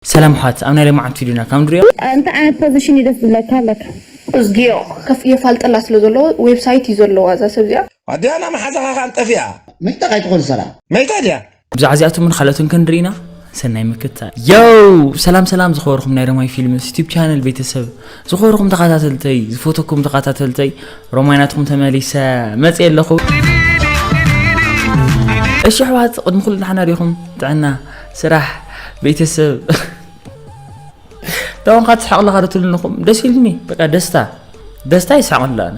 ሰላም ኣሕዋት፣ ኣብ ናይ ሎማዓንቲ ቪድዮና ከም ንሪኦ እንታይ ዓይነት ፖዚሽን እዩ ደስ ዝብለካ ኣለካ? እዝጊዮ ከፍ የፋልጠላ ስለ ዘለዎ ዌብሳይት እዩ ዘለዋ እዛ ሰብ እዚኣ። ኣዲያና መሓዛኻ ካን ጠፊኣ። መይታ ካይትኾን ሰራ መይታ ድያ? ብዛዕባ እዚኣቶምን ካልኦትን ክንርኢ ኢና። ሰናይ ምክትታል። ዮው! ሰላም ሰላም ዝኸበርኩም ናይ ረማይ ፊልምስ ዩቲዩብ ቻነል ቤተሰብ፣ ዝኸበርኩም ተኸታተልተይ፣ ዝፈተኩም ተኸታተልተይ፣ ሮማይ ናትኩም ተመሊሰ መፅየ ኣለኹ። እሺ ኣሕዋት፣ ቅድሚ ኩሉ ደሓና ዲኹም? ጥዕና፣ ስራሕ፣ ቤተሰብ። ተወንካ ትስሓቕ ኣለኻ ዶ ትብልንኹም? ደስ ኢልኒ። በቃ ደስታ፣ ደስታ ይስሓቕ ኣሎ ኣነ።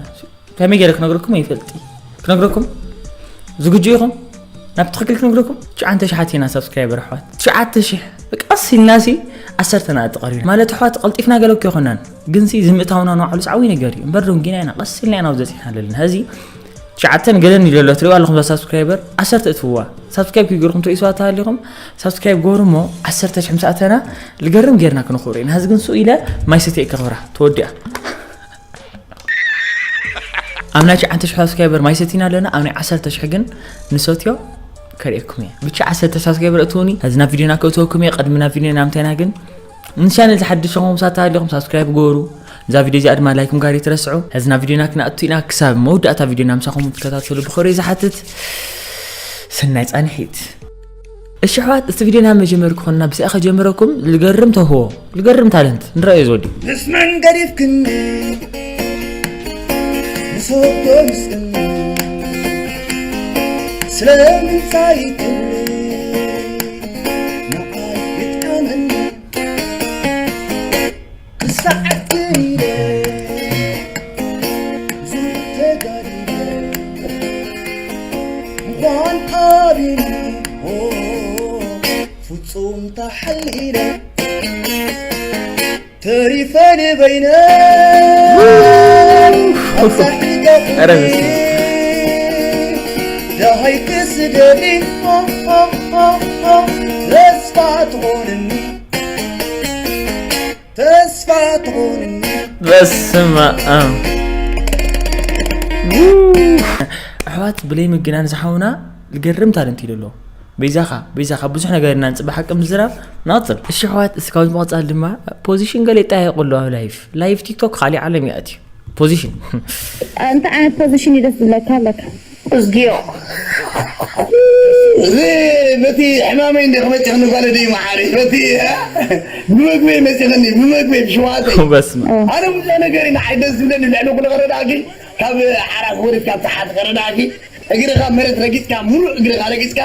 ከመይ ገይረ ክነግረኩም ይፈልጥ? ክነግረኩም ዝግጁ ኢኹም? ናብ ትኽክል ክነግረኩም? ትሽዓተ ሽሓት ኢና ሳብስክራይበር ኣሕዋት። ትሽዓተ ሽሕ። በቃ ቀስ ኢልና ሲ ዓሰርተ ናዕቲ ቀሪብና። ማለት ኣሕዋት ቀልጢፍና ገለ እኮ ይኾናን። ግን ሲ ዝምእታውና ንባዕሉ ዓብዪ ነገር እዩ። እምበር ደንጊና ኢና፣ ቀስ ኢልና ኢና ኣብዚ በፂሕና ዘለና። ሕዚ ትሽዓተ ገለን እዩ ዘሎ። ትሪእዋ ኣለኹም እዛ ሳብስክራይበር ዓሰርተ እትውዋ። ሳብስክራይብ ከይገርኩም ትሪኡ ሰባት ተሃሊኹም ሳብስክራይብ ገበሩ እሞ ዓሰርተ ሽሕ ምስ ኣተና ልገርም ጌርና ክንኽብሮ ኢና። ሕዚ ግን ስኡ ኢለ ማይ ሰትየ ከኽብራ ተወዲኣ። ኣብ ናይ ትሽዓተ ሽሕ ሳብስክራይበር ማይ ሰቲና ኣለና፣ ኣብ ናይ ዓሰርተ ሽሕ ግን ንሰትዮ ከርእየኩም እየ። ብቻ ዓሰርተ ሳብስክራይበር እትውኒ፣ ሕዚ ናብ ቪድዮና ከእትወኩም እየ። ቅድሚ ናብ ቪድዮና ምንታይና ግን ንቻነል ዝሓድሽ ኹም ሳታ ኣለኹም ሳብስክራይብ ገበሩ። እዛ ቪድዮ እዚኣ ድማ ላይክ ምግባር ይትረስዑ። ሕዚ ናብ ቪድዮና ክነኣቱ ኢና። ክሳብ መወዳእታ ቪድዮና ምሳኹም ትከታተሉ ብኽብሪ ዝሓትት። ሰናይ ጻንሒት። እሺ ኣሕዋት፣ እስቲ ቪድዮና መጀመር ክኾንና ብስኣ ከጀምረኩም ልገርም ተህዎ፣ ልገርም ታለንት ንረኣዮ ዝወዲ። ምስ መን ገዲፍክኒ ምስ ወዶ ምስእኒ ስለምንታይ ክብሪ ንዓይ ይጥቀመኒ ክሳዓት ኢለ ብዙሕ ተጋዲለ ምዃን ኣቢኒ ፍጹም ተሓሊለ ተሪፈ ንበይነ ኣብ ሳሕሊ ኧረ በስመ ደሃይ ክስደኒ ተስፋ ትኾንኒ ተስፋ ትኾንኒ በስመ ኣብ። ኣሕዋት ብለይ ምግናን ዝሓውና ልገርም ታለንት ኢሉ ኣሎ። በይዛኻ በይዛኻ ብዙሕ ነገር ኢና ንፅበ ሓቂ ምዝራብ ንቐፅል። እሺ ኣሕዋት እስካብ ምቕፃል ድማ ፖዚሽን ገለ ይጠያየቁ ኣለዉ ኣብ ላይፍ ላይፍ ቲክቶክ ካሊእ ዓለም ይኣትዩ። ፖዚሽን እንታይ ዓይነት ፖዚሽን እዩ ደስ ዝብለካ ኣለካ? እዝጊዮ እዚ በቲ ሕማመይ እንደ ክመፅኽኒ ጓለ ደይ መሓሪ በቲ ብመግበይ መፂኽኒ ብመግበይ ብሽዋተይ በስመ ኣነ ብዙሕ ነገር ኢና ዓይደስ ዝብለኒ ልዕሊ ኩሉ ከረዳእኪ ካብ ዓራት ወሪድካ ብተሓት ከረዳእኪ እግርኻ መሬት ረጊፅካ ሙሉእ እግርኻ ረጊፅካ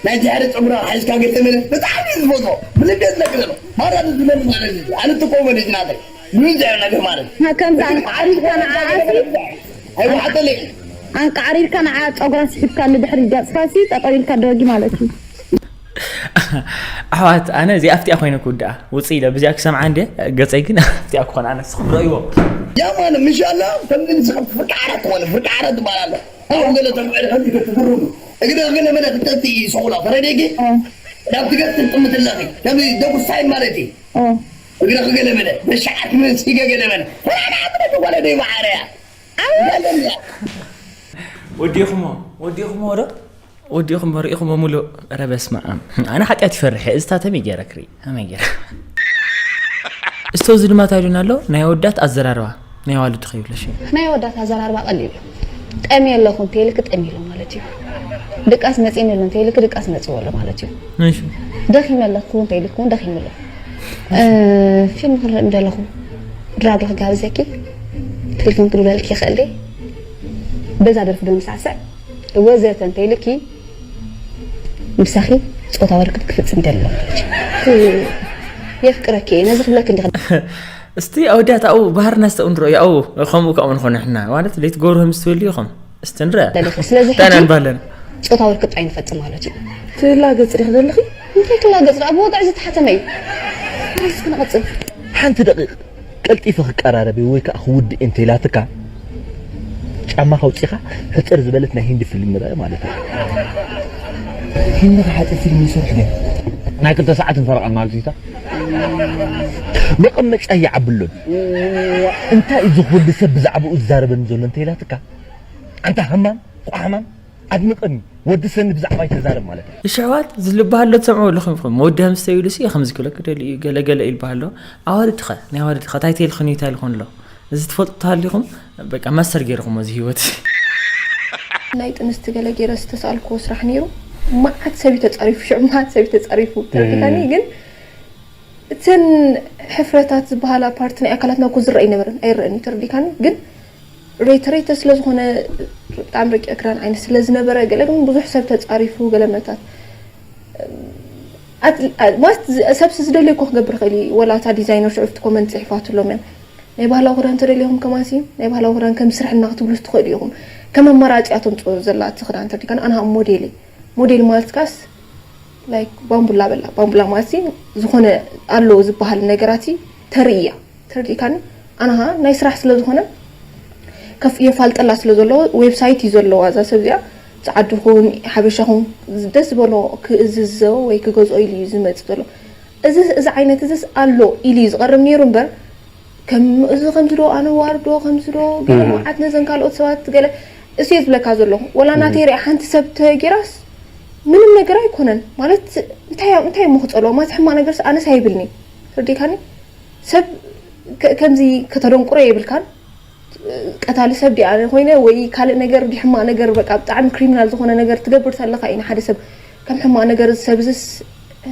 ናይ ድሕሪ ፀጉራ ሓይዝካ ገጠመለ ብጣዕሚ ዝፈትዎ ብልቤ ዝነግረ ነው ማራ ዝብለኒ ማለት እዩ ኣነ ትቆመ ልጅ ናተይ ምንዘ ነገር ማለት ከምዚ ኣንቃዕሪርካ ንዓኣሲ ኣይወሓጠለይ ኣንቃዕሪርካ ንዓ ፀጉራ ስሒብካ ንድሕሪ ገፅካሲ ጠጠው ኢልካ ደጊ ማለት እዩ ኣሕዋት ኣነ እዚኣ ኣብቲኣ ኮይነ ክውድኣ ውፅእ ኢለ ብዚኣ ክሰምዓ እንደ ገፀይ ግን ኣብቲኣ ክኾን ኣነ ስኹም ረእይዎ ያ ማለት ምሻላ ከምዚ ንስኻ ፍርቂ ዓራት ትኾነ ፍርቂ ዓራት ትበሃል ኣሎ ካብኡ ገለ ተምዕሪ ከምዚ ክትትርሙ እግሪ ገለ መለ ክተቲ ይሰውላ ፈረደጊ ናብ ትገት ትጥምት ኣለኺ ከምዚ ደጉሳይ ማለት እዩ እግሪ ክገለ መለ በሻዓት ምን ሲገ ገለ መለ ፈራዳ ዓጥረት ወለ ደይ መዓረያ ወዲኹሞ ወዲኹሞ ዶ ወዲኹሞ ርኢኹሞ ሙሉእ ረ በስመ ኣብ ኣነ ሓጢኣት ይፈርሕ እዝታ ተመይ ገይረ ክርኢ ከመይ ገይረ እስቶ እዚ ድማ ታይሉና ኣሎ ናይ ኣወዳት ኣዘራርባ ናይ ኣዋልድ ከይብለሽ ናይ ኣወዳት ኣዘራርባ ቀሊል እዩ ጠምየ ኣለኹ እንተይልክ ጠምየ ኣሎ ማለት እዩ ድቃስ መፂኒ ኣሎ እንተይልክ ድቃስ መፅዎ ኣሎ ማለት እዩ እሺ ደኺመ ኣለኹ እንተይልክ እውን ደኺመ ኣለኹ እ፣ ፊልም ክንርኢ እንደለኹ ድራግ ክጋብዘኪ ቴሌፎን ክድውለልኪ ይኽእል ድየ በዛ ደርፊ ዶ ንሳዕስዕ ወዘተ እንተይልኪ ምሳኺ ፆታዊ ርክብ ክፍፅም ይደሊ ኣለኹ የፍቅረኪ እየ ነዚ ክብለኪ እንዲ እስቲ ኣወዳት ኣብኡ ባህርና ስተኡ ንረኦ ኣብኡ ከምኡ ከምኡ ንኾነ ሕና ማለት ለይትገብሩ ምስ ትብልዩ ኹም እስቲ ንረአ ደለኺ ስለዚ እንታይ ኢና ሕጂ ንባለና ፆታዊ ርክብ ጥራይ ንፈፅም ማለት እዩ ትላገጽ ዲኺ ዘለኺ እንታይ ክላገፅ ደኣ ብወግዒ ዝተሓተመ እዩ እስኪ ንቐፅል ሓንቲ ደቂቕ ቀልጢፈ ክቀራረብ ወይ ከዓ ክውድእ እንተ ኢላትካ ጫማ ከውፂኻ ሕፅር ዝበለት ናይ ሂንዲ ፊልም ንርአ ማለት እዩ ሂንዲ ክሓፂ ፊልም ይሰርሕ ደ ናይ ክልተ ሰዓት ንፈረቓን ማለት እዩ መቐመጫ ይዓብሎን እንታይ እዩ ዝኽወዲ ሰብ ብዛዕባኡ ዝዛረበኒ ዘሎ እንተ ኢላትካ ኣንታ ሃማም ቋሕማም ኣድንቐኒ፣ ወድሰኒ ብዛዕባይ ተዛረብ ማለት እዩ። እሺ ኣሕዋት፣ እዚ ልበሃሎ ትሰምዑ ኣለኹም ኢኹም። መወዲ ሃምስተይ ኢሉ ሲ ከምዚ ክብለኪ ደልዩ እዩ፣ ገለ ገለ ኢሉ በሃሎ። ኣዋልድኸ፣ ናይ ኣዋልድኸ፣ ታይ ተይልኽኒ፣ ታይ ልኾን ኣሎ? እዚ ትፈልጡ ተሃሊኹም፣ በቃ ማስተር ገይርኹም እዚ ህይወት። ናይ ጥንስቲ ገለ ገይረ ዝተሳልኩዎ ስራሕ ነይሩ። መዓት ሰብ እዩ ተጻሪፉ፣ ሽዑ መዓት ሰብ እዩ ተጻሪፉ። ተረዲካኒ? ግን እተን ሕፍረታት ዝበሃላ ፓርት ናይ ኣካላትና እኮ ዝረአ ኣይነበረን፣ ኣይረአን እዩ። ተረዲካኒ? ግን ሬተ ሬተ ስለ ዝኾነ ብጣዕሚ ረቂቕ ክዳን ዓይነት ስለ ዝነበረ፣ ገለ ግን ብዙሕ ሰብ ተጻሪፉ፣ ገለ መታት ኣት-፣ ኣ-፣ ማለት ዝ-፣ ሰብሲ ዝደልዮ እኮ ክገብር ይኽእል እዩ። ወላ እታ ዲዛይነር ሽዑ ኣብቲ ኮመንት ጽሒፋትሎም እያ። ናይ ባህላዊ ክዳን ተደልይኹም ከማንሲ፣ ናይ ባህላዊ ክዳን ከም ስርሕና ክትብሉ ትኽእሉ ኢኹም። ከም ኣማራጺ እያ ተምጽኦ ዘላ እቲ ክዳን ተርዲካን፣ ኣነ ሞዴል እየ። ሞዴል ማለት ካስ፣ ላይክ፣ ባምቡላ በላ። ባምቡላ ማለት ሲ፣ ዝኾነ ኣሎ ዝበሃል ነገራት ሲ ተርኢ እያ። ተረዲእካኒ? ኣነኻ ናይ ስራሕ ስለ ዝኾነ፣ ከፍ-፣ የፋልጠላ ስለ ዘለዎ፣ ዌብሳይት እዩ ዘለዋ እዛ ሰብ እዚኣ። ጸዓዱ ኹን፣ ሓበሻ ኹን፣ ደስ ዝበሎ ክእዝዞ ወይ ክገዝኦ ኢሉ እዩ ዝመጽእ ዘሎ። እዚ፣ እዚ ዓይነት እዚስ ኣሎ ኢሉ እዩ ዝቐርብ ነይሩ እምበር፣ ከም እዚ ከምዚ ዶ፣ ኣነ ዋርዶ ከምዚ ዶ፣ ገለ እህ። መዓት ነዘን ካልኦት ሰባት ገለ፣ እሱ እየ ዝብለካ ዘለኹ። ወላ ናተይ ሪኣ ሓንቲ ሰብ ተገይራስ ምንም ነገር ኣይኮነን። ማለት፣ እንታይ እያ፣ እንታይ እሞ ክጸልኦ? ማለት፣ ሕማቕ ነገርስ ኣነስ ኣይብልኒ። ተረዲእካኒ? ሰብ ከ-፣ ከምዚ ከተደንቁሮ የብልካን። ቀታሊ ሰብ ዲኣ ኮይነ ወይ ካልእ ነገር፣ ዲ ሕማቕ ነገር፣ በቃ፣ ብጣዕሚ ክሪሚናል ዝኾነ ነገር ትገብር ተለኻ ኢና ሓደ ሰብ ከም ሕማቕ ነገር፣ እዚ ሰብ እዚስ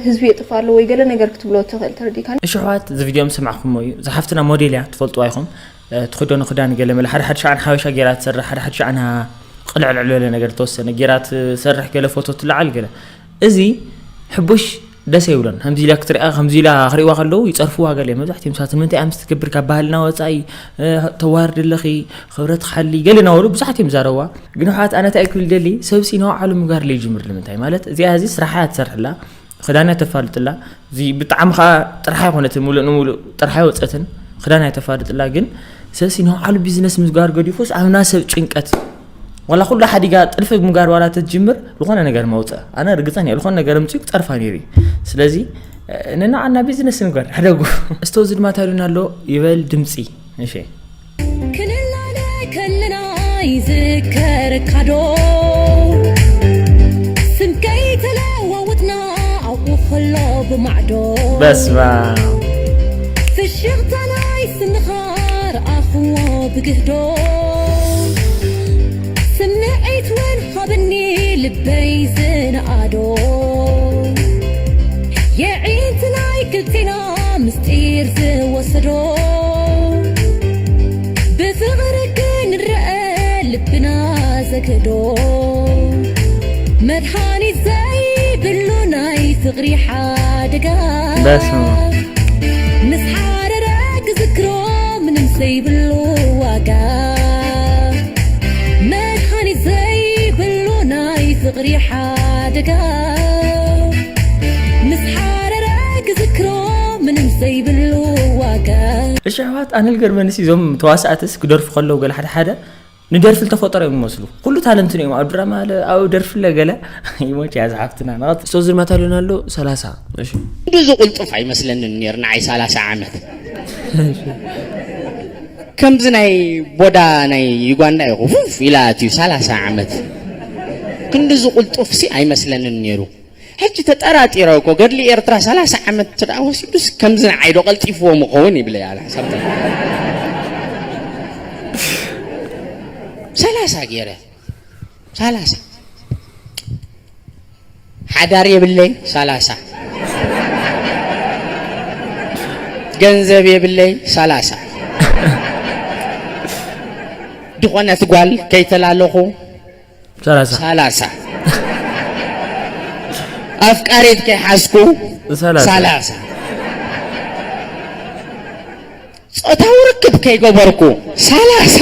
ህዝቢ የጥፍእ ኣሎ ወይ ገለ ነገር ክትብሎ ትኽእል። ተረዲእካኒ? እሺ ኣሕዋት፣ እዚ ቪድዮ ምስ ሰማዕኩሞ እዩ። እዛ ሓፍትና ሞዴል እያ፣ ትፈልጥዋ ኢኹም። እ፣ ትኽደኖ ክዳን ገለ መለ ሓደ ሓደ ሸዓን ሓበሻ ጌራ ትሰርሕ፣ ሓደ ሓደ ሸዓን ቅልዕልዕ ዝበለ ነገር ተወሰነ ጌራ ትሰርሕ፣ ገለ ፎቶ ትለዓል፣ ገለ። እዚ ሕቡሽ ደስ ኣይብሎን። ከምዚ ኢላ ክትሪኣ፣ ከምዚ ኢላ ክሪእዋ ከለዉ ይጸርፍዋ ገለ። መብዛሕትኦም ሰባት፣ "ንምንታይ እያ ምስ ትገብር ካብ ባህልና ወጻኢ፣ እ፣ ተዋርድ ኣለኺ፣ ክብረት ክሓሊ" ገለ እናበሉ ብዙሓት እዮም ዝዛረብዋ። ግን ኣሕዋት፣ ኣነ እንታይ ክብል ደሊ፣ ሰብሲ ንባዕሉ ምግባር ለይጅምር ንምንታይ? ማለት እዚኣ እዚ ስራሓ እያ ትሰርሕላ፣ ክዳና ተፋልጥላ። እዚ ብጣዕሚ ኸዓ ጥርሓ ኣይኮነትን፣ ሙሉእ ንሙሉእ ጥርሓ ኣይወፀትን፣ ክዳና እያ ተፋልጥላ። ግን ሰብሲ ንባዕሉ ቢዝነስ ምግባር ገዲፉስ ኣብና ሰብ ጭንቀት። ዋላ ኩሉ ሓዲጋ ጥልፊ ምግባር ዋላ ተትጅምር፣ ዝኾነ ነገር መውፅእ። ኣነ ርግፀኛ እየ፣ ዝኾነ ነገር ኣምፅኡ ክፀርፋ ነይሩ እዩ። ስለዚ፣ እ፣ ንንዓና ቢዝነስ ንግበር፣ ሕደጉ። እስቶ ዝድማት ኣሉና ኣሎ፣ ይበል ድምፂ። እሺ። ክንላለ ከለና ይዝከረካ ዶ? ስም ከይተለዋወጥና ኣብኡ ከሎ ብማዕዶ። በስመ ኣብ። ፍሽኽታ ናይ ስምኻ ረኣኽዎ ብግህዶ። ስምዒት እውን ሃበኒ ልበይ ዝነኣዶ። የዒንቲ ናይ ክልቴና ምስጢር ዝወሰዶ። ብፍቕሪ ክንረአ ልብና ዘግህዶ። መድሃኒት ዘይብሉ ናይ ፍቕሪ ሓደጋ። በስመ ኣብ። ምስ ሓረረ ክዝክሮ ምንም ዘይብሉ ዋጋ። መድሃኒት ዘይብሉ ናይ ፍቕሪ ሓደጋ። ምስ ሓረረ ክዝክሮ ምንም ዘይብሉ ዋጋ። እሺ ኣሕዋት፣ ኣነ ልገርመንስ እዞም ተዋሳእትስ ክደርፉ ከለዉ ገለ ሓደ ሓደ ንደርፊ ዝተፈጠሩ እዮም ዝመስሉ። ኩሉ ታለንት እዮም። ኣብ ድራማ ኣለ፣ ኣብ ደርፊ ኣለ ገለ። ይሞች እያ ዝሓፍትና። ንቐጽል። ሶስት ዝርማት ኣሉና ኣሎ፣ ሰላሳ። እሺ። ክንድዚ ቁልጡፍ ኣይመስለንን ነይሩ ንዓይ ሰላሳ ዓመት። ከምዚ ናይ ቦዳ ናይ ዩጋንዳ ኢኹ ፉፍ ኢላ ኣትዩ ሰላሳ ዓመት። ክንድዚ ቁልጡፍሲ ኣይመስለንን ነይሩ። ሕጂ ተጠራጢረ እኮ፣ ገድሊ ኤርትራ ሰላሳ ዓመት እንተ ደኣ ወሲዱስ፣ ከምዚ ንዓይ ዶ ቀልጢፍዎ ምኸውን ይብለ እያ፣ ኣላ ሓሳብ። ሰላሳ ገይረ፣ ሰላሳ። ሓዳር የብለይ፣ ሰላሳ። ገንዘብ የብለይ፣ ሰላሳ። ዝኾነት ጓል ከይተላለኹ፣ ሰላሳ። ሰላሳ። ኣፍቃሪት ከይሓዝኩ፣ ሰላሳ። ሰላሳ። ጾታዊ ርክብ ከይገበርኩ፣ ሰላሳ።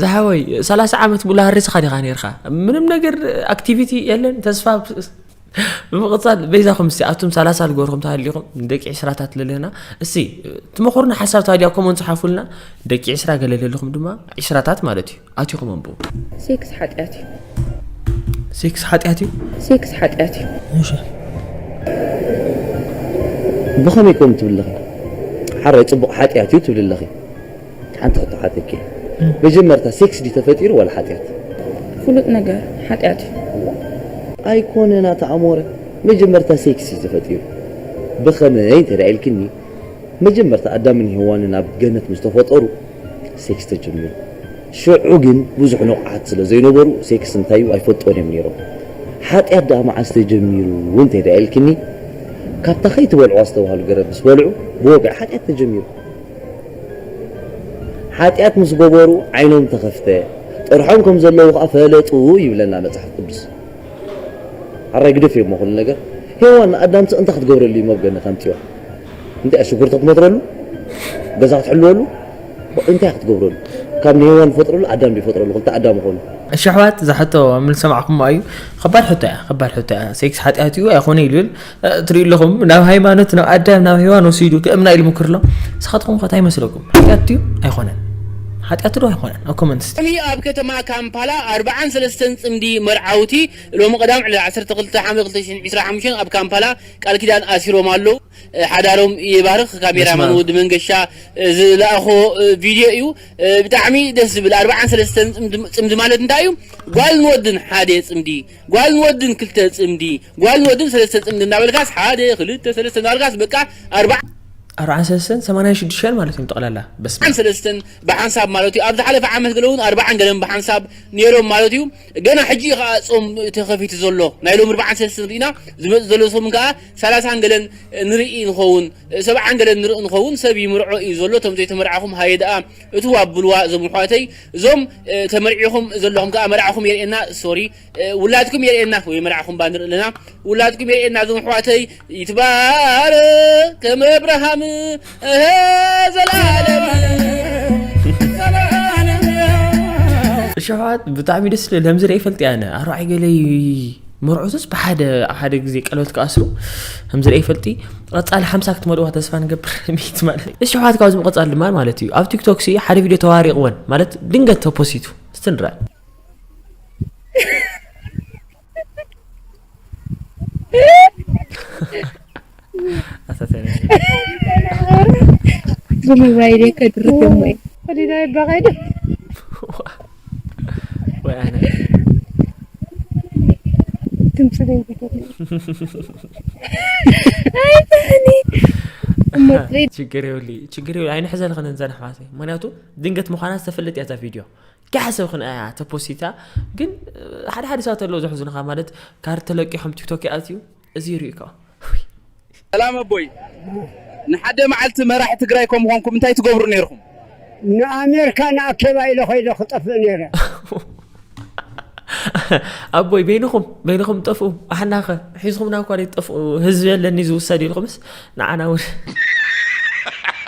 ዝሓወይ፣ ሰላሳ ዓመት ሙሉ ሃሪስኻ ዲኻ ነይርካ? ምንም ነገር፣ ኣክቲቪቲ የለን፣ ተስፋ። ብምቕጻል፣ በይዛኹም እስቲ፣ ኣቱም ሰላሳ ዝገበርኩም ተሃሊኹም፣ ንደቂ ዕስራታት ለለና፣ እስቲ፣ ትመኽሩና ሓሳብ ታዲያ ኮመንት ጽሓፉልና። ደቂ ዕስራ ገለ ለለኹም ድማ፣ ዕስራታት ማለት እዩ። ኣቲኹም ኣንብቡ። ሴክስ ሓጢኣት እዩ። ሴክስ ሓጢኣት እዩ? ሴክስ ሓጢኣት እዩ። እሺ። ብኸመይ ከምኡ ትብሊ ኣለኺ? ሓራይ ጽቡቕ ሓጢኣት እዩ ትብሊ ኣለኺ። ሓንቲ ሕቶ ሓተኪ። እም። መጀመርታ ሴክስ ድዩ ተፈጢሩ ዋላ ሓጢኣት? ፍሉጥ ነገር ሓጢኣት እዩ። ኣይኮነን ኣታ ኣሞረ፣ መጀመርታ ሴክስ እዩ ተፈጢሩ። ብኸመይ እንተ ደኣ ኢልክኒ፣ መጀመርታ ኣዳምን ሄዋንን ኣብ ገነት ምስ ተፈጠሩ ሴክስ ተጀሚሩ። ሽዑ ግን ብዙሕ ንቑሓት ስለ ዘይነበሩ ሴክስ እንታይ እዩ ኣይፈልጦን እዮም ነይሮም። ሓጢኣት ደኣ መዓስ ተጀሚሩ እንተ ደኣ ኢልክኒ፣ ካብታ ከይትበልዑ ዝተባህሉ ገረብ ምስ በልዑ ብወግዒ ሓጢኣት ተጀሚሩ። ሓጢኣት ምስ ገበሩ ዓይኖም ተኸፍተ፣ ጥርሖም ከም ዘለዉ ኸዓ ፈለጡ ይብለና መጽሓፍ ቅዱስ። ኣራይ ግደፍዮ እሞ ኩሉ ነገር። ሄዋን ንኣዳም ስቕ እንታይ ክትገብረሉ እዩ ኣብ ገነት ኣምጺዋ? እንታይ ሽጉርቲ ክትመትረሉ? ገዛ ክትሕልወሉ? እንታይ ክትገብረሉ? ካብ ንሄዋን ዝፈጥረሉ ኣዳም ድዩ ይፈጥረሉ? ክልተ ኣዳም ይኾኑ። እሺ ኣሕዋት፣ እዛ ሕቶ ምልሰማዕኩሞ እዩ። ከባድ ሕቶ እያ፣ ከባድ ሕቶ እያ። ሴክስ ሓጢኣት እዩ ኣይኾነ ኢሉ ትሪኡ ኣለኹም ናብ ሃይማኖት ናብ ኣዳም ናብ ሄዋን ወሲዱ ክእምና ኢሉ ምክር ኣሎ። ንስኻትኩም ከ እንታይ ይመስለኩም? ሓጢኣት ድዩ ኣይኮነን? ሓጢኣት ዶ ኣይኮነን? ኣብ ኮመንት እስቲ። ሎሚ ኣብ ከተማ ካምፓላ ኣርብዓን ሰለስተን ጽምዲ መርዓውቲ ሎሚ ቀዳም ዕለት ዓሰርተ ክልተ ሓምለ ክልተ ሽሕን ዕስራን ሓሙሽተን ኣብ ካምፓላ ቃል ኪዳን ኣሲሮም ኣለዉ። ሓዳሮም ይባርኽ። ካሜራማን ወዲ መንገሻ ዝለኣኾ ቪድዮ እዩ። ብጣዕሚ ደስ ዝብል ኣርብዓን ሰለስተን ጽምዲ ማለት እንታይ እዩ? ጓልን ወድን ሓደ ጽምዲ፣ ጓልን ወድን ክልተ ጽምዲ፣ ጓልን ወድን ሰለስተ ጽምዲ እናበልካስ ሓደ ክልተ ሰለስተ እናበልካስ በቃ ኣርባዓ ኣርባዓን ሰለስተን ሰማንያን ሽዱሽተን ማለት እዮም ጠቕላላ። በስመ ኣርባዓን ሰለስተን ብሓንሳብ ማለት እዩ። ኣብ ዝሓለፈ ዓመት ገለ እውን ኣርባዓን ገለን ብሓንሳብ ነይሮም ማለት እዩ። ገና ሕጂ እዩ ከዓ ጾም ተኸፊቱ ዘሎ። ናይ ሎም ኣርባዓን ሰለስተን ርኢና ዝመጽእ ዘሎ ጾም ከዓ ሰላሳን ገለን ንርኢ ንኸውን፣ ሰብዓን ገለን ንርኢ ንኸውን። ሰብ ይምርዖ እዩ ዘሎ። እቶም ዘይተመርዓኹም ሃየ ደኣ እትው ኣብልዋ እዞም ኣሕዋተይ። እዞም ተመርዒኹም ዘለኹም ከዓ መርዓኹም የርእየና። ሶሪ ውላድኩም የርእየና ወይ መርዓኹም ባ ንርኢ ኣለና። ውላድኩም የርእየና እዞም ኣሕዋተይ። ይትባረክ ከም ኣብርሃም እህ ዘላለም እሺ ኣሕዋት ብጣዕሚ ደስ ዝብል ከምዚ ርአ ይፈልጥ ያነ ኣርባዓይ ገለይ መርዑትስ ብሓደ ሓደ ግዜ ቀለበት ክኣስሩ ከምዚ ርአ ይፈልጢ። ቀፃሊ ሓምሳ ክትመልዋ ተስፋ ንገብር። ሚት ማለት እዩ። እሺ ኣሕዋት ካብዚ ምቐፃል ድማ ማለት እዩ ኣብ ቲክቶክ ሲ ሓደ ቪድዮ ተዋሪቕወን ማለት ድንገት ተፖሲቱ እስቲ ንርአ። ብሞባይል ከድርት እሞ ወዲዳ ይባኸይደ ወይ ኣነ ትምፅለይ ችግር ይብሊ ችግር ይብሊ ኣይንሕዘልኽን እንዘን ኣሕዋተይ ምክንያቱ ድንገት ምዃና ዝተፈልጥ እያ እዛ ቪድዮ። ገሓ ሰብ ክንኣያ ተፖሲታ ግን ሓደ ሓደ ሰባት ኣለዉ ዘሕዝኑኻ ማለት ካርድ ተለቂሖም ቲክቶክ ይኣትዩ እዚ ይርእዩ ከዓ ሰላም ኣቦይ ንሓደ መዓልቲ መራሒ ትግራይ ከም ምዃንኩም እንታይ ትገብሩ ነይርኩም? ንኣሜሪካ ንኣኬባ ኢለ ኮይደ ክጠፍእ ነይረ። ኣቦይ በይንኹም በይንኹም ጠፍኡ ኣሕናኸ ሒዝኹምና እኳ ዘይትጠፍኡ ህዝቢ የለኒ ዝውሰድ ኢልኩምስ ንዓና እውን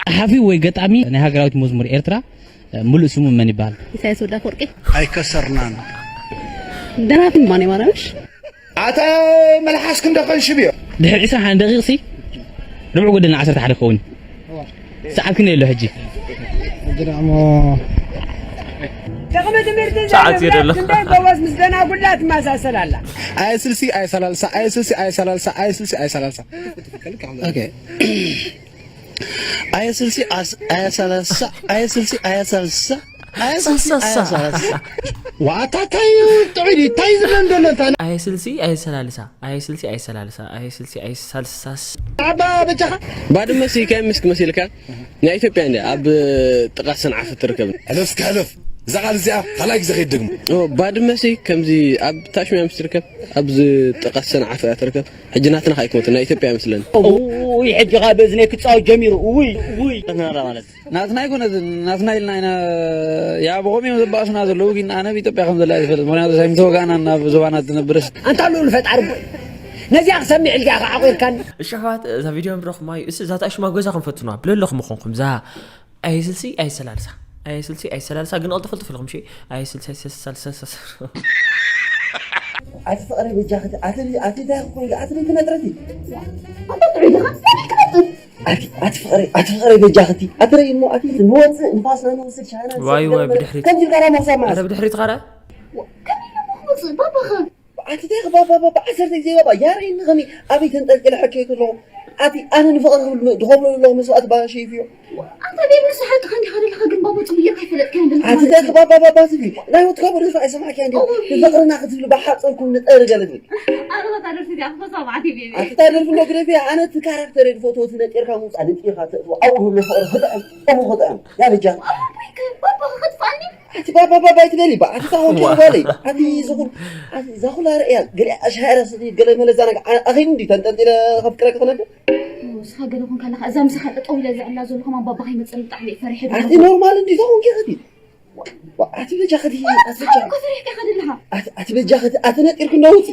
ጸሓፊ ወይ ገጣሚ ናይ ሃገራዊት መዝሙር ኤርትራ ምሉእ ስሙ መን ይበሃል? ኢሳያስ ወደ ኣፈወርቂ። ኣይከሰርናን። ደራፊ ማን ማራምሽ? ኣታ መልሓስ ክንደ ከንሽብ እዮ። ድሕሪ ዕስራን ሓደን ደቂቕ ሲ ርብዕ ጎደልና ዓሰርተ ሓደ ክኸውን እዩ። ሰዓት ክንደይ ኣሎ ሕጂ? ሕጂ ደሞ ጥቕሚ ትምህርቲ ሰዓት የደሎ። ዘይብለን ክንደይ ጎበዝ ምስ ደናጉላ ትመሳሰል ኣላ። ኣየ ስልሲ ኣየ ሰላልሳ ኣየ ስልሲ ኣየ ሰላልሳ ኣየ ስልሲ ኣየ ሰላልሳ። ኦኬ። ኣየ ስልሲ ኣስ- ኣየ ሰላሳ ኣየ ስልሲ ኣየ ሰላሳ ኣየ ስልሲ ኣየ ሰላሳ። ዋታ ታይ ጥዑይ ታይ ዝብለን ዘሎ እንታይ ኣየ ስልሲ ኣየ ሰላልሳ ኣየ ስልሲ ኣየ ሰላልሳ ኣየ ስልሲ ኣየ ሰላልሳስ ኣባ በጃኻ ባድመ ሲ ከይ ምስክ መሲልካ ናይ ኢትዮጵያ እንደ ኣብ ጥቃ ሰንዓፈ ትርከብ። ሕለፍ እስኪ ሕለፍ። እዛ ቃል እዚኣ ካልኣይ ግዜ ከይትደግሞ። ኦ፣ ባድመ ሲ ከምዚ ኣብ ታሽሚያ ምስ ትርከብ ኣብዚ ጥቃ ሰንዓፈ እያ ትርከብ። ሕጂ ናትና ከኣ ኣይኮነትን ናይ ኢትዮጵያ ይመስለኒ። እውይ ሕጂ ከኣ በእዝነይ ክጻወት ጀሚሩ እውይ እውይ። ናትና ማለት ናትና ኣይኮነትን ናትና ኢልና ኢና። ያ ብኸምኡ እዮም ዘባእሱና ዘለዉ ግን ኣነ ብኢትዮጵያ ከም ዘላ እየ ዝፈልጥ ምክንያቱ ሳይ ምተወጋእና ናብ ዞባና ትነብርስ። ኣንታ ልኡል ፈጣሪ ቦይ ነዚኣ ክሰሚዕ ኢልካ ኢኻ ዓቑርካኒ። እሺ ኣሕዋት እዛ ቪድዮ ንረኽማ እዩ እስ እዛ ታሽማ ገዛ ክንፈትኗ ብለለኹም ምኾንኩም እዛ ኣይስልሲ ኣይሰላልሳ ኣይስልሲ ኣይሰላልሳ ግን ቀልጥፈልጥፍ ኢልኩም ሺ ኣይስልሲ ኣይሰላልሳ ኣቲ ፍቕረይ በጃኽቲ ኣቲ ኣቲ እንታይ ኮይኑ ኣቲ ትነጥረቲ ኣቲ ፍቕረይ ኣቲ ፍቕረይ በጃኽቲ ኣቲ ረይ እሞ ኣቲ ንወፅእ ንፋስና ንወስድ ሻና ዋይ ዋይ ብድሕሪት ከምዚ ጋራ መኽሳብ ማለት ብድሕሪት ኻራ ከመይ ኢለ መኽወፅእ ባባኻ ኣቲ እንታይ ባባ ባባ ዓሰርተ ግዜ ባባ ያረይኒ ከመይ ኣበይ ተንጠልጥለ ሕከይ ከለኹ ኣቲ ኣነ ንፍቕሪ ክብል ድኸብሎ ዘለኹ መስዋእቲ ባሻ ይፍዮ ኣንተ ቤት ንስሓትኻ እንዲኻ ዘለኻ ግን ኣቲ ደቂ ባባ ባባ ትብሊ ናይ ወትካ ብሪኻ ኣይሰማዕኪ እንዲ ብፍቕርና ክትብሊ ብሓፀርኩም ንጠሪ ገለ ትብል ኣታ ደርፊ እንዶ ግደፊ ኣነ እቲ ካራክተር ድፈትዎ እቲ ነጢርካ ምውፃእ ነጢርካ ተእትዎ ኣብኡ ህሉ ፍቕሪ ክጥዕም እቡ ክጥዕም ያበጃ ኣቲ ባባ ባባ ኣይትበሊ ኣቲ ታኾንኪ ጓለይ ኣቲ ዝኹል እዛ ኩላ ርእያ ገሊኣ ኣሻሃራ ገለ መለዛ ነገር ኣኺ እንዲ ተንጠልጢለ ከፍቅረኪ ክነብር ንስኻ ገለ ኮንካ ኣለኻ እዛ ምሳኻ ጠጠው ኢለ ዘዕላ ዘለኹ ኣባባ ከይመፀኒ ብጣዕሚ እየ ፈሪሐ ኣቲ ኖርማል እንዲ ተኾንኪ ኸዲ ኣቲ በጃ ኸዲ ኣቲ በጃ ኸዲ ኣቲ ነጢርክ እንዳ ውፂ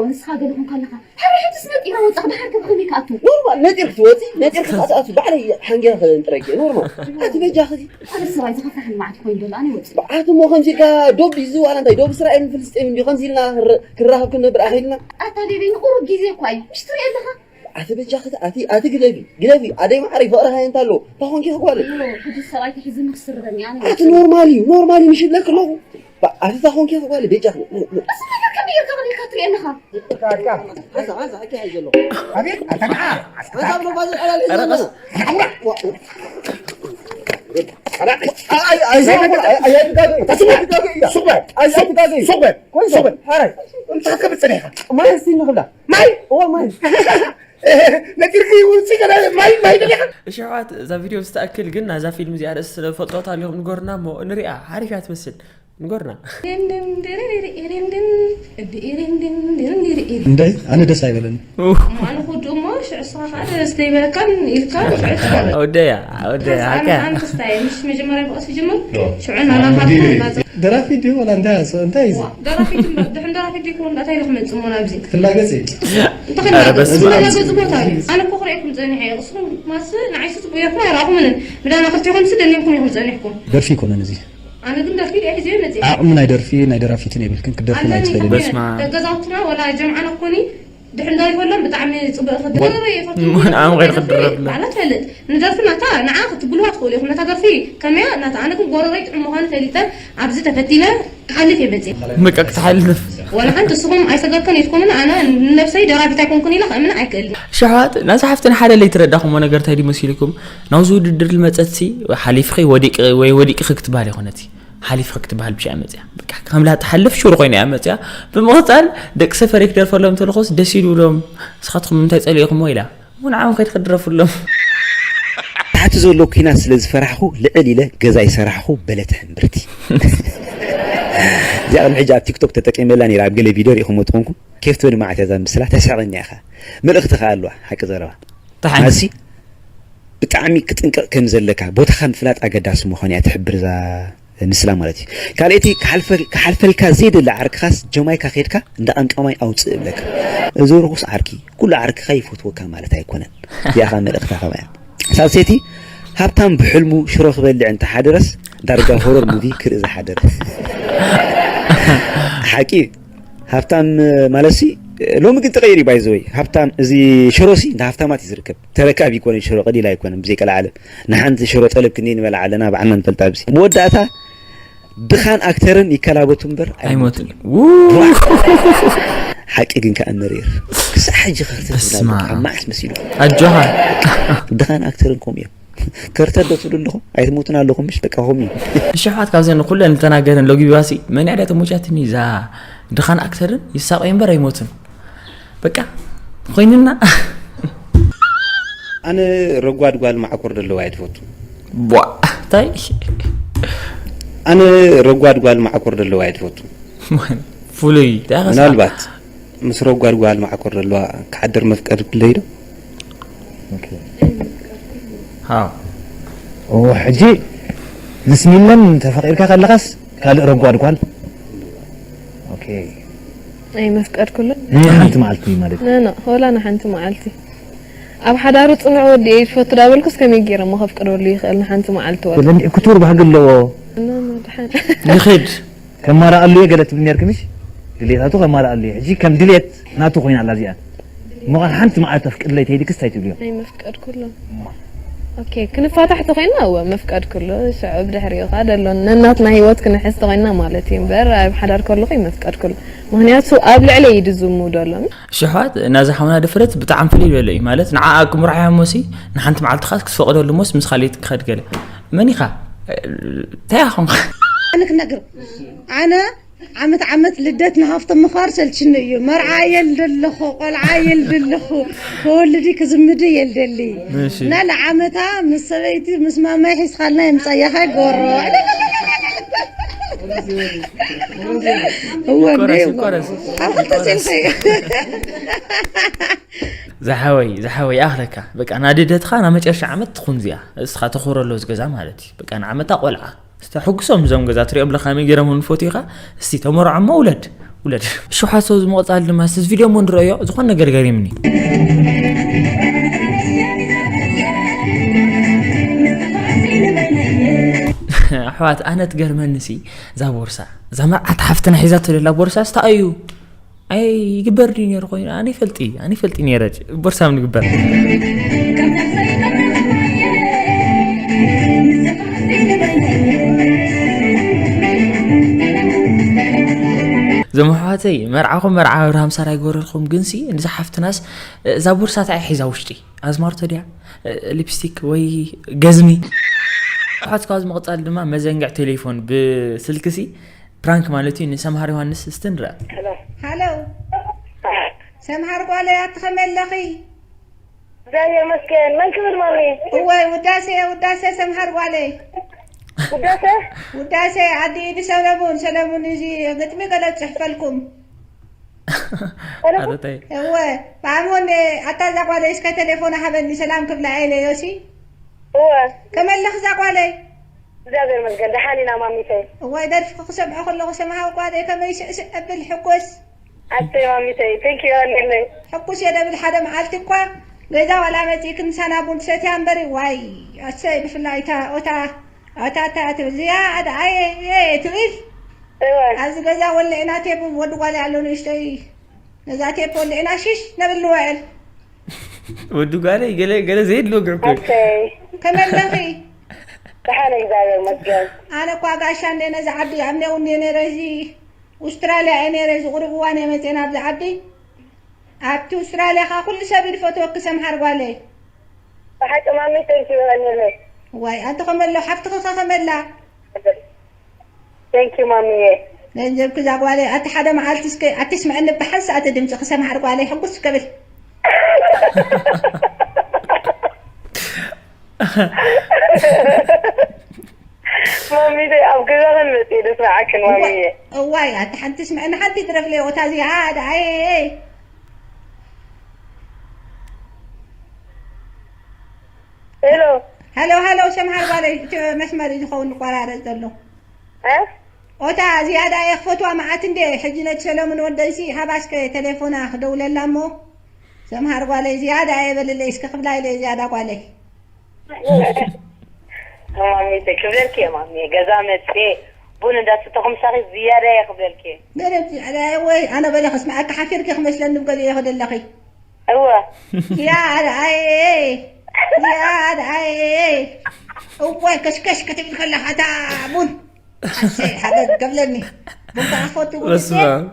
ንስኻ ገለ ኮንካ ኣለኻ ሓደ ሕድስ ነጢረ ወፃ ድሓር ከብኸሚ ከኣቱ ኖርማል ነጢርክ ትወፂ ነጢርክ ኣትኣቱ ባዕለይ ሓንጊያ ኸንጥረኪ ኖርማል ኣቲ በጃ ኸዲ ኣነ ሰብኣይ ዝኸፍራሕን ማዕት ኮይኑ ዘሎ ኣነ ይወፅእ ኣቲ እሞ ከምዚ ኢልካ ዶብ ድዩ ዝዋላ እንታይ ዶብ እስራኤልን ፍልስጤምን ድዩ ከምዚ ኢልና ክራኸብ ክንነብር ኣኺልና ኣታ ሌቤ ንቁሩብ ግዜ እኳ እዩ ምሽ ትሪኦ ኣለኻ ኣቲ በጃኺ ኣቲ ኣቲ ግደፊ ግደፊ ኣደይ ማዕረይ ፍቕሪ ሃየ እንታ ኣለዎ እንታይ ኮንኪ ጓለይ ሕጂ ሰብኣይ ተሒዙኒ ክስርበኒ ኣነ ኣቲ ኖርማል እዩ ኖርማል እዩ ምሽ ይብለኪ ኣለኹ ኣቲ እንታይ ኮንኪ ጓለይ በጃኺ እዚ ነገር ከመይ ጌርካ ከሊልካ ትሪኦ ኣለኻ ማይ እስቲ ንኽብላ ማይ እዋ ማይ ነጢርኪ ውፅእ ገለ ማይ ማይ ደሊኻ እሺ ኣሕዋት እዛ ቪድዮ ምስ ትኣክል ግን ናዛ ፊልም እዚኣ ርእሲ ስለዝፈልጦ ታሊኹም ንገሩና እሞ ንሪኣ ሓሪፍ እያ ትመስል ንገሩና እንታይ ኣነ ደስ ኣይበለኒ ኣነ ክወድኡ እሞ ሽዑ እስኻ ከዓ ደስ ዘይበለካን ኢልካ ሽዑ ትቀርብ ኣወደያ ኣወደያ ሓቀ ኣነ ክስታይ ምሽ መጀመርያ ብቐስ ይጅምር ሽዑ ናናኻ ደራፊ ድዩ ወላ እንታይ እንታይ እዩ ደራፊ ድሕን ደራፊ ድዩ ክወንዳ እንታይ ኢልኩም መጽሞ ናብዚ ትላገጽ እዩ እንተኸና ኧረ በስመ ኣብ። ዝመላገጹ ቦታ እዩ ኣነ እኮ ክርእየኩም ጸኒሐ እየ እስኹም ማስ ንዓይ ስጽቡ ኢኹም ኣይረኣኹምንን ምዳና ክልቲኹም ስ ደኒኹም ኢኹም ጸኒሕኩም ደርፊ ይኮነን እዚ ኣነ ግን ደርፊ ድየ ሒዘ መጽእ ዓቕሚ ናይ ደርፊ ናይ ደራፊትን የብልክን ክትደርፍን ኣለኒ ኣይትኽእልን ከመይ በስመ ኣብ። ገዛውትና ወላ ጀምዓና ኮኒ ድሕን ዶ ይፈሎም ብጣዕሚ ጽቡቅ ክደረበ ይፈቱ ምን ዓም ገይር ክደረብ ማለት ፈልጥ ንደርፊ ናታ ንዓ ክትብልዋ ትኽእሉ ኢኹም ነታ ደርፊ ከመያ ናታ ኣነ ግን ጎረረይ ጥዑም ምዃኑ ፈሊጠ ኣብዚ ተፈቲነ ክሓልፍ እየ መጽእ በቃ ክትሓልፍ ወላ ሓንቲ እስኹም ኣይሰገርኩን ኢትኩምን ኣነ ንነብሰይ ደራፊት ኣይኮንኩን ኢለ ከእምን ኣይክእልን ሸሓት ናዛ ሓፍትን ሓደ ለይትረዳኹሞ ነገር እንታይ ድዩ መሲልኩም ናብዚ ውድድር ልመጸትሲ ሓሊፍኺ ወዲቂ ወይ ወዲቅኺ ክትበሃል ይኾነቲ ሓሊፍኺ ክትበሃል ብሻ እያ መፅያ በቃ ከም ላትሓልፍ ሹር ኮይና እያ መፅያ ብምቕፃል ደቂ ሰፈረይ ክደርፈሎም እንተለኹስ ደስ ይብሎም ንስኻትኩም ንምንታይ ፀሊእኹሞ ኢላ እውን ዓም ከይድ ክድረፍሎም ታሕቲ ዘሎ ኩናት ስለ ዝፈራሕኹ ልዕል ኢለ ገዛ ይሰራሕኹ በለት ሕምብርቲ እዚኣ ቅድሚ ሕጂ ኣብ ቲክቶክ ተጠቂመላ ነይራ ኣብ ገለ ቪድዮ ሪኢኹሞ ትኾንኩም ኬፍ ትብል ማዓት እያ እዛ ምስላ ተስሕቐኒ ኢኻ መልእኽቲ ከኣ ኣለዋ ሓቂ ዘረባ ተሓንሲ ብጣዕሚ ክጥንቀቕ ከም ዘለካ ቦታኻ ምፍላጥ ኣገዳሲ ምዃኑ እያ ትሕብር እዛ ምስላ ማለት እዩ ካልእቲ ክሓልፈልካ ዘይደሊ ዓርክኻስ ጀማይካ ከድካ እንዳ ቀምቃማይ ኣውፅእ እብለካ እዚ ርኹስ ዓርኪ ኩሉ ዓርክኻ ይፈትወካ ማለት ኣይኮነን እዚኣኻ መልእኽታ ከማያ ሳልሰይቲ ሃብታም ብሕልሙ ሽሮ ክበልዕ እንተሓደረስ ዳርጋ ሆረር ሙቪ ክርኢ ዝሓደረ ሓቂ ሃብታም ማለት ሲ ሎሚ ግን ተቀይሩ ባይዘወይ ሃብታም እዚ ሽሮ ሲ እንተ ሃብታማት እዩ ዝርከብ ተረካብ ይኮነ ሽሮ ቀሊል ኣይኮነ ብዘይ ቀልዓለም ንሓንቲ ሽሮ ጠለብ ክንደይ ንበላ ኣለና ባዕልና ንፈልጣ ብዚ መወዳእታ ድኻን ኣክተርን ይከላበቱ እምበር ኣይሞትን ሓቂ ግን ከኣ መሪር ክሳዕ ሕጂ ከርተ መዓስ መሲሉ ኣጆኻ ድኻን ኣክተርን ከምኡ እዮም ከርተት ዶ ትብሉ ኣለኹም? ኣይትሞቱን ኣለኹም ምሽ በቃ ከምኡ እዩ። እሺ ኣሕዋት ካብዘን ኩለን ዝተናገረን ሎጊቢባሲ መን እያ ድያ ተሞቻትኒ እዛ ድኻን ኣክተርን ይሳቐዩ እምበር ኣይሞቱን በቃ ኮይንና ኣነ ረጓድ ጓል ማዕኮር ደለዋ እየ ትፈቱ ቧ እንታይ ኣነ ረጓድ ጓል ማዕኮር ደለዋ እየ ትፈቱ ፍሉይ ምናልባት ምስ ረጓድ ጓል ማዕኮር ደለዋ ክሓድር መፍቀድ ክለይ ዶ ሃው ኦ ሕጂ ምስ ሚለን ተፈቂርካ ከለኻስ ካልእ ረጓድ ጓል ኦኬ ኣይመፍቀድኩሉን ናይ ሓንቲ መዓልቲ ማለት ኖ ኖ ወላ ንሓንቲ መዓልቲ ኣብ ሓዳሩ ፅኑዕ ወዲ እየ ዝፈቱ ዳበልኩስ ከመይ ገይረ እሞ ከፍቅደሉ ይኽእል ንሓንቲ መዓልቲ ወላ ለምዒ ክቱር ባህጊ ኣለዎ ይኽድ ከማላኣሉ እየ ገለ ትብል ነርኪ ምሽ ድሌታቱ ከማላኣሉ እየ ሕጂ ከም ድሌት ናቱ ኮይና ኣላ እዚኣ እሞ ሓንቲ መዓልቲ ኣፍቅድለይ ተይልክስ እንታይ ትብልዮ ናይ መፍቀድ ኩሎ ኦኬ ክንፋታሕ ተኮይና እወ መፍቀድ ኩሎ ሽዑ ብድሕሪኡ ከዓ ደሎ ነናትና ሂወት ክንሕዝ ተኮይና ማለት እዩ እምበር ኣብ ሓዳር ከለኹ ይመፍቀድ ኩሎ ምክንያቱ ኣብ ልዕለይ እዩ ድዝሙ ደሎ ሽሕዋት ናዚ ሓውና ድፍረት ብጣዕሚ ፍልይ ዝበለ እዩ ማለት ንዓኣ ክምርዓያ እሞሲ ንሓንቲ መዓልቲ ኻስ ክትፈቕደሉ እሞስ ምስ ካሊእ ክኸድ ገለ መን ኢኻ እንታይ ኾንካ? ኣነ ክነግር ኣነ ዓመት ዓመት ልደት ንሃፍቶም ምኽባር ሰልችኒ እዩ። መርዓ የልደ ኣለኹ፣ ቆልዓ የልደ ኣለኹ፣ ከወልዲ ክዝምድ የልደሊ። እሺ። እና ለዓመታ ምስ ሰበይቲ ምስ ማማይ ሒዝካልና የምጻያኻ ይገብሮ። እወ፣ ቆረስ፣ እንደ ቆረስ። ኣብ ክልተ ቆረስ። ጽንሒ። ዝሓወይ ዝሓወይ ኣኽለካ በቃ ናድደትኻ ናብ መጨረሻ ዓመት ትኹን እዚኣ እስኻ ተኽብረሎ ዝገዛ ማለት እዩ። በቃ ንዓመታ ቆልዓ እስቲ ሕጉሶም እዞም ገዛ ትሪኦም ኣለኻ መይ ገይሮም ንፎቶ ኢኻ። እስቲ ተመርዖሞ ውለድ ውለድ ሽሓሶ ዝመቕፃል ድማ ስዝ ቪድዮ ሞ ንረዮ ዝኾን ነገር ገሪምኒ። ኣሕዋት ኣነ ትገርመኒ ሲ እዛ ቦርሳ እዛ መርዓት ሓፍትና ሒዛቶ ደላ ቦርሳ ስታ እዩ። ኣይ ይግበር ድዩ ነይሩ ኮይኑ ኣነ ይፈልጢ ኣነ ይፈልጢ ነይረ። ቦርሳ ምን ይግበር። ዘመሓዋተይ መርዓኹም መርዓ ኣብርሃም ሳራ ይገበረልኩም። ግንሲ ንዛ ሓፍትናስ እዛ ቦርሳ እንታይ ሒዛ ውሽጢ ኣዝማርቶ ድያ ሊፕስቲክ ወይ ገዝሚ? ሓት ካብ ዝመቕፃል ድማ መዘንግዕ ቴሌፎን ብስልክሲ ፕራንክ ማለት እዩ። ንሰምሃር ዮሃንስ እስቲ ንርኣ። ሃሎ። ሰምሃር ጓለይ ኣቲ ከመይ ኣለኺ? እግዚኣብሔር ይመስገን። መን ክብል ማሚ? እወይ ውዳሴ ውዳሴ ሰምሃር ጓለይ። ውዳሴ? ውዳሴ ኣዲ ኢዲ ሰለሙን ሰለሙን እዚ ግጥሚ ገለ ጽሕፈልኩም። ኣረታይ እወ ብኣሞን ኣታ እዛ ጓለይ እስከ ቴሌፎን ሃበኒ ሰላም ክብላ ኢለ ዮሲ። እወ ከመለኽ እዛ ጓለይ? እግዚኣብሔር ይመስገን ደሓን ኢና ማሚተይ። እወይ ደርፊ ክሰምዖ ከለኹ ሰምሃር ጓለይ ከመይ ስዕስዕ እብል ሕጎስ። ኣሰይ ማሚተይ፣ thank you ኣኔለይ። ሕኩስ እየ ደብል ሓደ መዓልቲ እኳ ገዛ ዋላ መፂእክን ምሳና ቡን ትሰትያ እምበሪ ዋይ። ኣሰይ ብፍላይ እታ ኦታ ኣታ እታ ትብል እዚኣ ኣደ ኣየ እየ ትብል። እወ ኣብዚ ገዛ ወልዕና ቴፕ ወዲ ጓል ኣሎ ንእሽተይ ነዛ ቴፕ ወልዕና ሽሽ ነብል ንውዕል። ወዲ ጓለይ ገለ ገለ ዘይድሎ ግዕኮ ኣሰይ ከመለኺ? ደሓን እግዚኣብሔር ይመስገን። ኣነ እኳ ጋሻ እንደ ነዚ ዓዲ ኣብ ኔው እንደ ነረ እዚ ኡስትራልያ እየ ነይረ፣ እዚ ቁሩብ እዋን እየ መፅየ ናብዚ ዓዲ። ኣብቲ ኡስትራልያ ኸዓ ኩሉ ሰብ እዩ ዝፈትወኪ ሰምሓር ጓለይ። ብሓቂ ማሚ፣ thank you፣ የቐንየለይ። ዋይ፣ ኣንቲ ኸመሎ፣ ሓፍትኺ ኸ ኸመላ? Thank you ማሚየ። ገንዘብኪ እዛ ጓለይ፣ ኣቲ ሓደ መዓልቲ እስከ፣ ኣቲ ስምዐኒ ብሓንሳእ ኣቲ ድምፅኺ ሰምሓር ጓለይ፣ ሕጉስ ክብል። ማሚተይ ኣብ ገዛኽን መፅየ ደስምዓክን ማሚየ። እዋይ ኣቲ ሓንቲ ስምዐኒ ሓንቲ ድረፍለይ ኦታ እዚኣ ደኣየ። ሄሎ። ሃሎ ሃሎ ሰምሃር ጓለይ እቲ መስመር እዩ ዝኸውን ዝቆራረፅ ዘሎ። እ? ኦታ ዝያዳ እየ ክፈትዋ መዓት እንዴ ሕጂ ነቲ ሰለሙን ወደይሲ ሃባስከ ተሌፎና ክደውለላ እሞ ሰምሃር ጓለይ ዝያዳ እየ በልለይ እስከ ክብላ ኢለ ዝያዳ ጓለይ። ማሚተ ክብለልኪ እየ ማሚየ ገዛ መፅየ ቡን እንዳስተኹም ሳኺ ዝያዳ እየ ክብለልኪ እየ። ገረብ ዝያዳ እየ ወይ ኣነ በለ ክስምዓካ ሓፊርኪ ክመስለኒ ብገሊኡ እየ ክደለኺ። እወ። ዝያዳ እየ ዝያዳ እየ እዋይ ከሽከሽ ክትብል ከለኻ እታ ቡን ኣሰይ ሓገግ ከብለኒ ቡን ከዓ ክፈቱ ቡን በስመ እየ። ኣብ።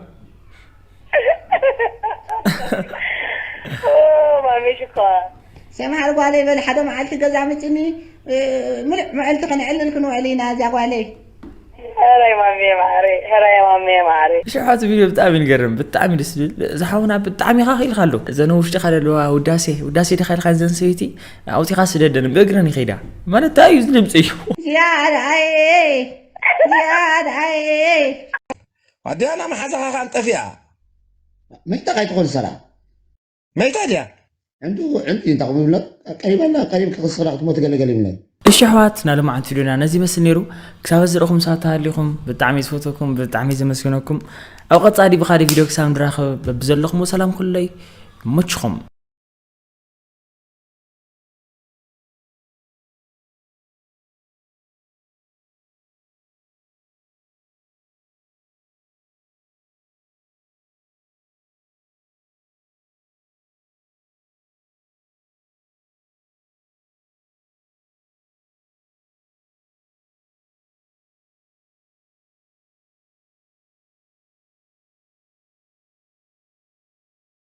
ኦ፣ ማሚ ሽኮር። ሰምሃር ጓለይ በል ሓደ መዓልቲ ገዛ ምፅኒ ምሉእ መዓልቲ ከነዕልል ክንውዕል ኢና እዛ ጓለይ። ሕራይ ማሚ ማዕረይ፣ ሕራይ ማሚ ማዕረይ። እሺ፣ ኣሕዋት ቪድዮ ብጣዕሚ ንገርም፣ ብጣዕሚ ደስ ዝብል። ዝሓውና ብጣዕሚ ኢኻ ክኢልካ ኣሎ። እዘን ውሽጢኻ ዘለዋ ውዳሴ፣ ውዳሴ ዲኻ ኢልካ እዘን ሰበይቲ ኣውፂኻ ስደደን ብእግረን ይኸይዳ። ማለት እንታይ እዩ እዚ ድምፂ እዩ? ዝያዳ ኣየ፣ ዝያዳ ኣየ። ኣዲያና መሓዛኻ ካን ጠፊኣ። መይታ ካይትኾን ሰራ። መይታ ድያ? ዕንዱ ዕንዲ እንታይ ክብሎ ቀሪበና ቀሪብ ክኽስራ ክትሞት ገለ ገለ ይብለኒ። እሺ ኣሕዋት፣ ናይ ሎማዓንቲ ቪድዮና ነዚ ይመስል ነይሩ። ክሳብ ዝረኹም ሰባት ተሃሊኹም ብጣዕሚ ዝፈትወኩም፣ ብጣዕሚ ዘመስግነኩም። ኣብ ቀጻሊ ብኻልእ ቪድዮ ክሳብ ንራኸብ በብዘለኹም ሰላም ኩለይ ይመችኹም።